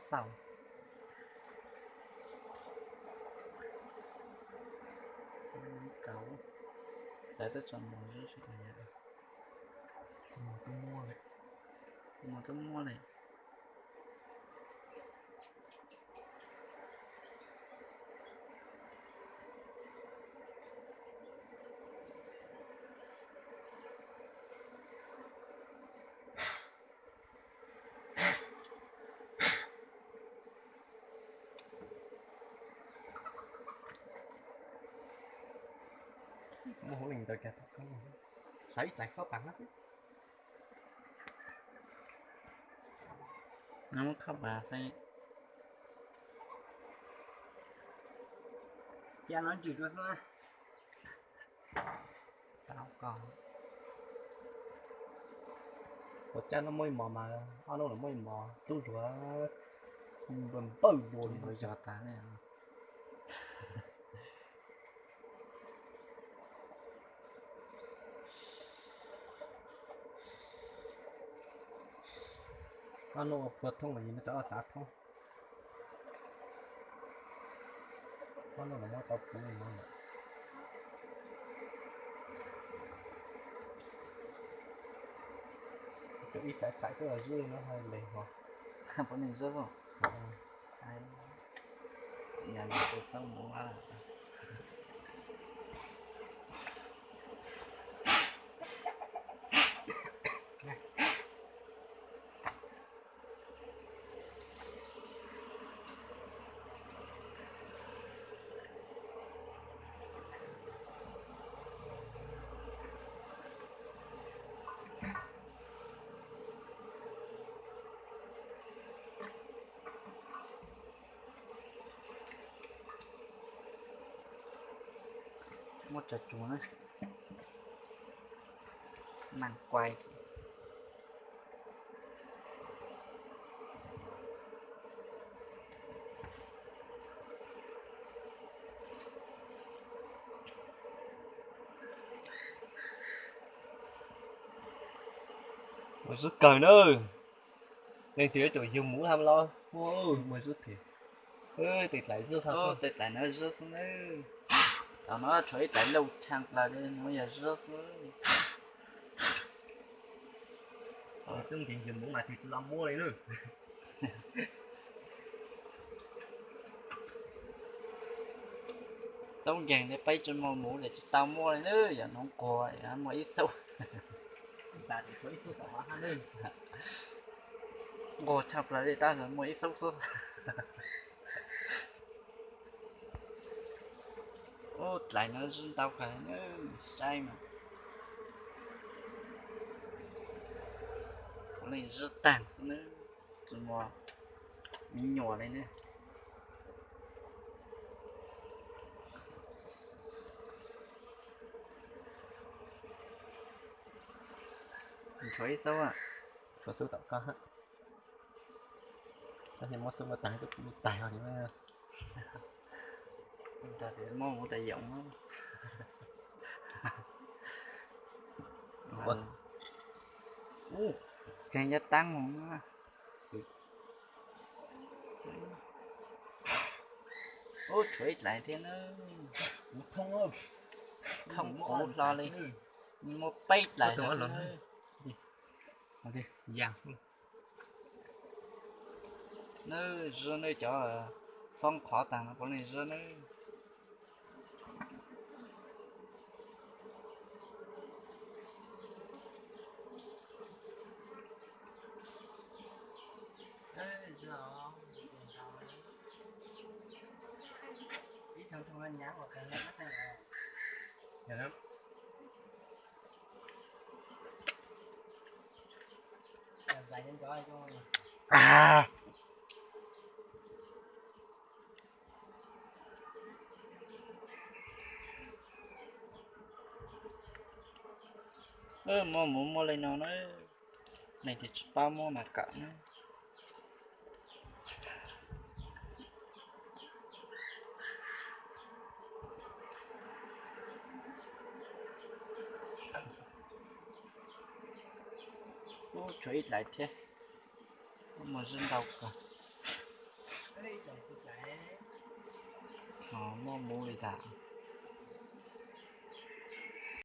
txaus. Kauv, lawv twb tso mus zib tsis tau yam, mus twb muab li. Muaj hauj lwm ntawd, xav ib tsam khob pas xwb. No muab khob pas xwb. Cia no ntsws dua xwb na. Tau koj. Ua cas no muaj ib mos mas ob lub los muaj ib mos tub zuav npawg npawg dua li no zog tas li. Ob lub ua phua thoob los yog no cov ob xav thoob. Ob lub los muab tau puv li no lawm. Tus ib tsam tsam twb los zib no ha ntes ho. Puav leej zib xwb. Nyas nyas tus xab mus. Muab tsa tsuag na. Nag kuai. Mus zib kawg na. Leej twg yuav tsum yug muv tham los mus zib thiab. Tej dlaim zib xwb, tej dlaim no zib xwb na. Tam no tshuav ib dlaim lauj tshaj plaws li no yog zib xwb. Tub nkeeg yug muv mas tig los muab li na. Tub nkeeg li peb tsis muaj muv li tsis tau muaj li na, yog no nquag muaj ib xub. Nquag tshaj plaws li tab sis muaj ib xub xwb. Ub, dlaim no zib ntau kawg na, saib mas. Kuv leej zib tag xwb na, tsis muaj me nyuam li na. Tshuav ib xub, tshuav xub tom koj. Muab xub muab tag, muab tag os. Muab mus tas yoom. Tseem yuav taab mus. Ub, tshuav ib dlaim thiab na. Thooj kuv hlo li, muaj peb dlaim xwb. Nws zib nws cov foob qhov tag no puav leej zib nws. Muaj mus muaj li no na, neeg twg tsis paub muab mas kawm na. Ub, tshuav ib dlaim thiab, muaj zib ntau kawg. Muaj mus li tas.